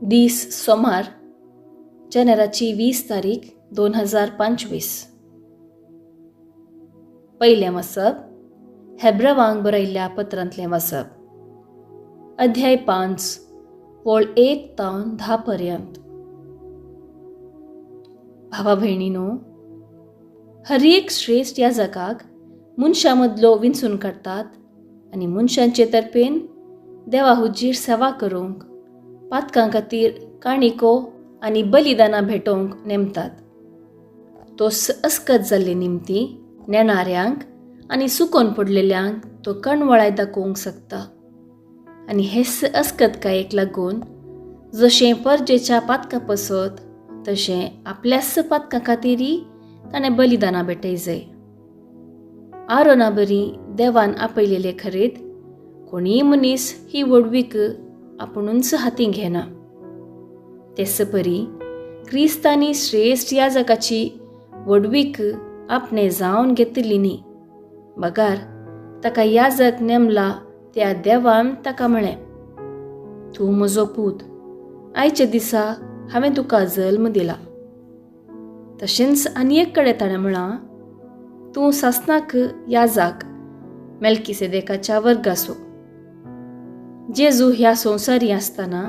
दीस सोमार जानेराची 20 तारीख 2025. पयलें वाचप हेब्रावांक बरयल्ल्या पत्रांतलें वाचप, अध्याय 5 वळ 1 तावन 10 पर्यंत. भावा भयणीनो, हर एक श्रेश्ठ याजकाक मनशां मदलो विंचून काडटात आनी मनशांचे तर्फेन देवा हुजीर सेवा करूंक पातकां खातीर काणिको आनी बलिदानां भेटोवंक नेमतात. तो अस्कत जाल्ले निमती नेणाऱ्यांक आनी सुकोन पडलेल्यांक तो कणवळाय दाखोवंक शकता. आनी हेच अस्कतकायेक लागून जशें परजेच्या पातकां पसत तशें आपल्याच पातकां खातीरय ताणें बलिदानां भेटय जाय. आरोना बरी देवान आपयलेले खरेत कोणीय मनीस ही व्हडवीक आपुणूच हातीं घेना. तेच परी क्रिस्तांनी श्रेश्ठ याजकाची व्हडवीक आपणे जावन घेतली न्ही, बगार ताका याजक नेमला त्या देवान ताका म्हळें, तूं म्हजो पूत, आयच्या दिसा हांवें तुका जल्म दिला. तशेंच आनी एक कडेन ताणें म्हळां, तूं सासनाक याजाक मेल्किसेदेकाच्या वर्गासो. जेजू ह्या संवसारी आसतना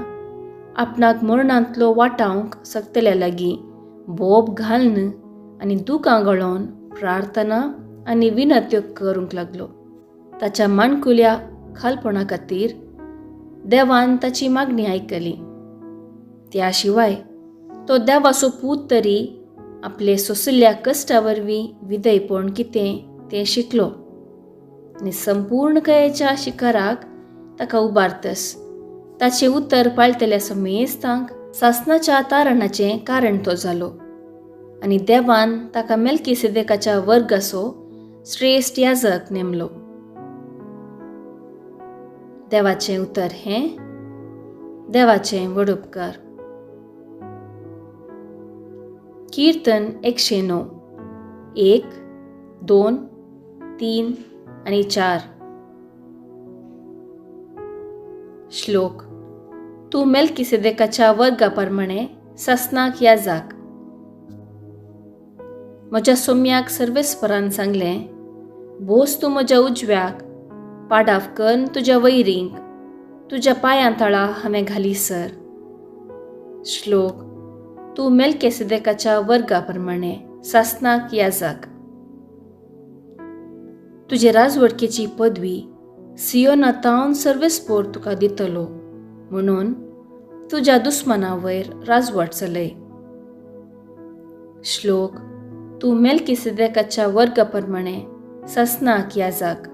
आपणाक मरणांतलो वाटावंक शकतल्या लागीं बोब घालून आनी दुकां गळोवन प्रार्थना आनी विनत्यो करूंक लागलो. ताच्या माणकुल्या खालपणा खातीर देवान ताची मागणी आयकली. त्या शिवाय तो देवाचो पूत तरी आपले सोंशिल्ल्या कश्टा वरवीं विधयपण कितें तें शिकलो आनी संपूर्णकायेच्या शिखराक ताका उबारतस ताचें उतर पाळटल्या समेस्तांक सासनाच्या तारणाचें कारण तो जालो. आनी देवान ताका मेल्किसेदेकाच्या वर्गासो श्रेश्ठ याजक नेमलो. देवाचें उतर हें देवाचें व्हड उपकार. कीर्तन 109, 1, 2, 3 आनी 4. श्लोक, तूं मेल्किसेदेकाच्या वर्गा प्रमाणे सासनाक याजाक. म्हज्या सोम्याक सर्वेस्परान सांगलें, बोस तूं म्हज्या उजव्याक, पाडाव कन्न तुज्या वैरींक तुज्या पांयां तळा हांवें घाली सर. श्लोक, तूं मेल्किसेदेकाच्या वर्गा प्रमाणे सासनाक याजाक. तुजे राजवटकेची पदवी सियोना तावन सर्वेस्पोर तुका दितलो, म्हणून तुज्या दुस्माना वयर राजवट चलय. श्लोक, तूं मेल्किसेदेकाच्या वर्गा प्रमाणे सासनाक याजाक.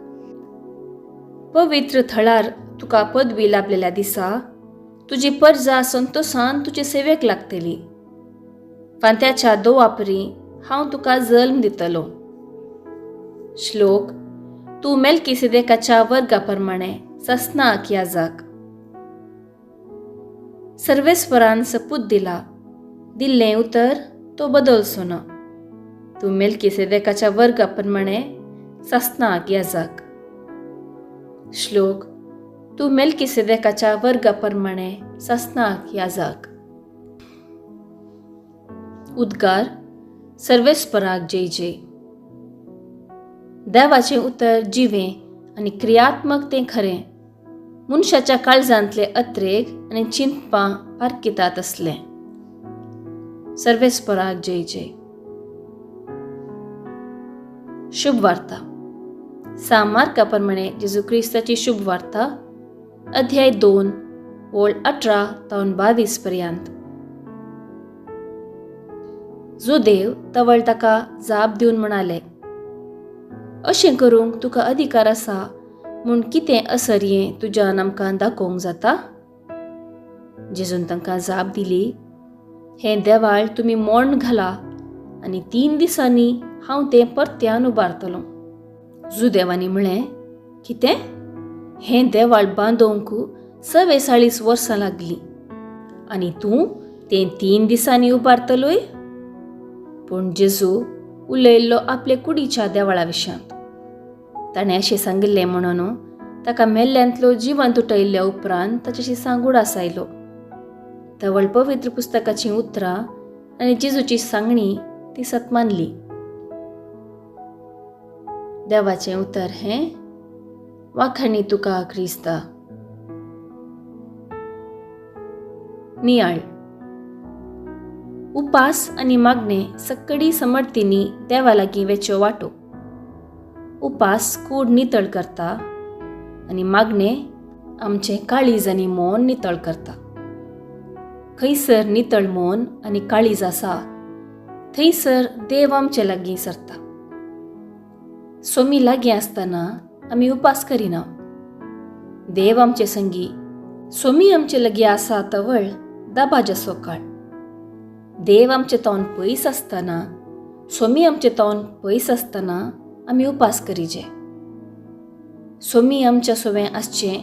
पवित्र थळार तुका पदवी लाभलेल्या दिसा तुजी परजा संतोसान तुजे सेवेक लागतली. फांत्याच्या दोवापरी हांव तुका जल्म दितलो. श्लोक, तूं मेल्किसेदेकाच्या वर्गा प्रमाणे सासनाक याजाक. सर्वेस्वरान सपूत दिला, दिल्लें उतर तो बदलचो ना. तूं मेल्किसेदेकाच्या वर्गा प्रमाणे सासनाक याजाक. श्लोक, तूं मेल्किसेदेकाच्या वर्गा प्रमाणे सासनाक याजाक. उद्गार, सर्वेस्पराक जय जय. देवाचें उतर जिवें आनी क्रियात्मक तें खरें, मनशाच्या काळजांतले अत्रेग आनी चिंतपां पारखितात आसलें. सर्वेस्पराक जय जय. शुभ वार्ता सा मार्का प्रमाणे जेजू क्रिस्ताची शुभ वार्ता, अध्याय 2 ओळ 18 तावन 22 पर्यंत. जो देव तवळ ताका जाप दिवन म्हणाले, अशें करूंक तुका अधिकार आसा म्हूण कितें असरयें तुज्यान आमकां दाखोवंक जाता? जेजून तांकां जाप दिली, हें देवाळ तुमी मोण्ण घाला आनी 3 दिसांनी हांव तें परत्यान उबारतलो. जुदेवांनी म्हळें, कितें? हें देवाळ बांदोवंक 44 वर्सां लागलीं आनी तूं तें 3 दिसांनी उबारतलोय? पूण जेजू उलयल्लो आपले कुडीच्या देवळा विशयांत. ताणें अशें सांगिल्लें म्हणून ताका मेल्ल्यांतलो जिवंत उठयल्ल्या उपरांत ताच्याशी सांगूड आसायलो. तवळ पवित्र पुस्तकाचीं उतरां आनी जेजूची सांगणी ती सत मानली. देवाचें उतर हें वाखाणी तुका क्रिस्ता. नियाळ. उपास आनी मागणें सक्कडी समर्थींनी देवा लागीं वेच्यो वाटो. उपास कूड नितळ करता आनी मागणें आमचें काळीज आनी मन नितळ करता. खंयसर नितळ मन आनी काळीज आसा थंयसर देव आमचे लागीं सरता. सोमी लागीं आसतना आमी उपास करिना. देव आमचे संगी सोमी आमचे लागीं आसा तवळ दबाजाचो काळ. देव आमचे तोंड पयस आसतना, सोमी आमचे तोंड पयस आसतना आमी उपास करीजे. सोमी आमच्या सोवें आसचें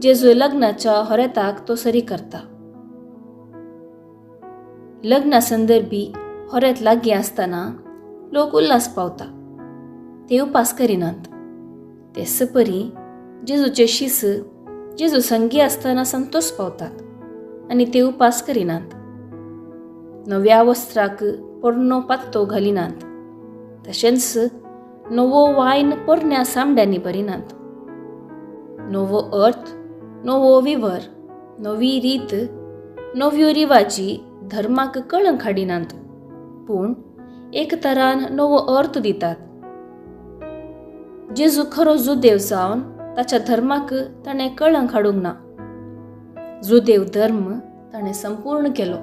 जेजू लग्नाच्या होरेताक तो सरी करता. लग्ना संदर्भी होरेत लागीं आसतना लोक उल्हास पावता, ते उपास करिनात. ते सपरी जेजूचे शीस जेजू संगी आसतना संतोष पावतात आनी ते उपास करिनात. नव्या वस्त्राक पोरणो पात्तो घालिनात, तशेंच नवो वायन पोरण्या सामड्यांनी भरिनात. नवो अर्थ, नवो विवर, नवी रीत, नव्यो रिवाजी धर्माक कळंक हाडिनात, पूण एक तरान नवो अर्थ दितात. जेजू खरो जुदेव जावन ताच्या धर्माक ताणें कळंक हाडूंक ना. जुदेव धर्म ताणें संपूर्ण केलो.